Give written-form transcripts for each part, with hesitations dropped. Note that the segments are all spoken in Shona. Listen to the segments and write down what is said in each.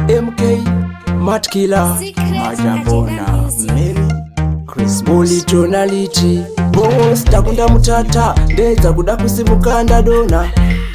MK Matkila Majabona. Merry Christmas. Politonality Boss takunda mutata ndedza kuda kusimuka ndadona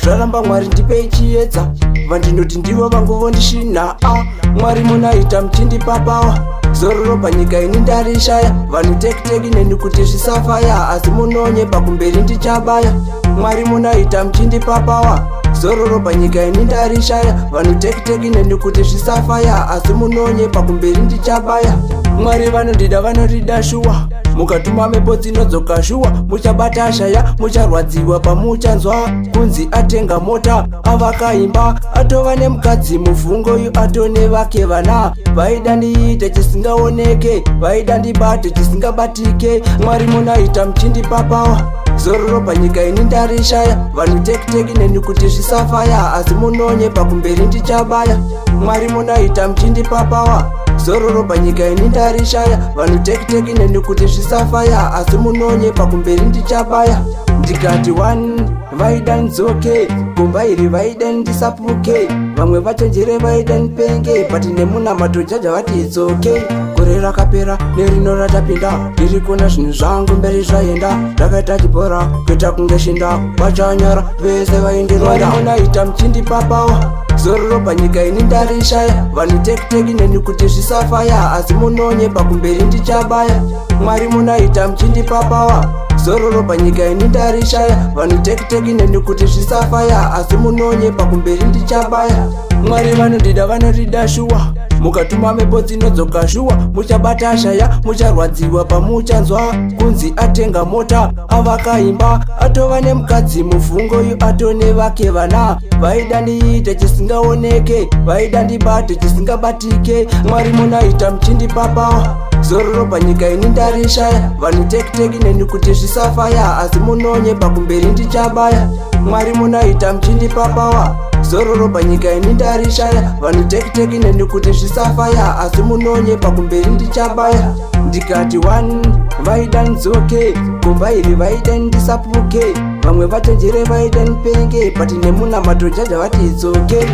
zvaramba. Mwari, ndipei chiedza. Vandinoti ndivo vangu vondishina. A Mwari, munaita muchindipapawa zororo panyika ini ndarishaya. Vanhu tekiteki neni kuti zvisafaya, asi munonyepa, kumberi ndichabaya. Mwari, munaita muchindipapawa zororo panyika ini ndarishaya. Vanhu tekiteki neni kuti zvisafaya, asi munonyepa, kumberi ndichabaya. Mwari vanondida, vanondida shuwa. Mukatuma mhepo dzinodzoka shuwa. Muchabata shaya, mucharwadziwa pamuchanzwa kunzi atenga mota, avakaimba, atova nemukadzi. Muvhungoyu atone vake vana. Vaida ndiite chisingaoneke, vaida ndibate chisingabatike. Mwari, munaita muchindipapawa zororo panyika ini ndarishaya. Vanhu tekiteki neni kuti zvisafaya, asi munonyepa, kumberi ndichabaya. Mwari, munaita muchindipapawa zororo panyika ini ndarishaya. Vanhu tekiteki neni kuti zvisafaya, asi munonyepa, kumberi ndichabaya. Ndikati one, vaida ndidzoke gomba iri, vaida ndisapuke. Vamwe vachenjere vaida ndipenge, but nemunamato jaja vati idzoke. Gore rakapera nerino ratapinda, ndiri kuona zvinhu zvangu mberi zvaenda. Ndakaita chibhora kuita kunge shinda, vachanyara vese vaindironda. Munaita muchindipapawa zororo panyika ini ndarishaya. Vanhu tekiteki neni kuti zvisafaya, asi munonyepa, kumberi ndichabaya. Mwari, munaita muchindipapawa zororo panyika ini ndarishaya. Vanhu tekiteki neni kuti zvisafaya, asi munonyepa, kumberi ndichabaya. Mwari vanondida, vanondida shuwa. Mukatuma mhepo dzinodzoka shuwa. Muchabata shaya, mucharwadziwa pamuchanzwa kunzi atenga mota, avakaimba, atova nemukadzi. Muvhungoyu atone vake vana. Vaida ndiite chisingaoneke, vaida ndibate chisingabatike. Mwari, munaita muchindipapawa zororo panyika ini ndarishaya. Vanhu tekiteki neni kuti zvisafaya, asi munonyepa, kumberi ndichabaya. Mwari, munaita muchindipapawa zororo panyika ini ndarishaya. Vanhu tekiteki neni kuti zvisafaya, asi munonyepa, kumberi ndichabaya. Ndikati one, vaida ndidzoke gomba iri, vaida ndisapuke. Vamwe vachenjere vaida ndipenge, but nemunamato jaja vati idzoke.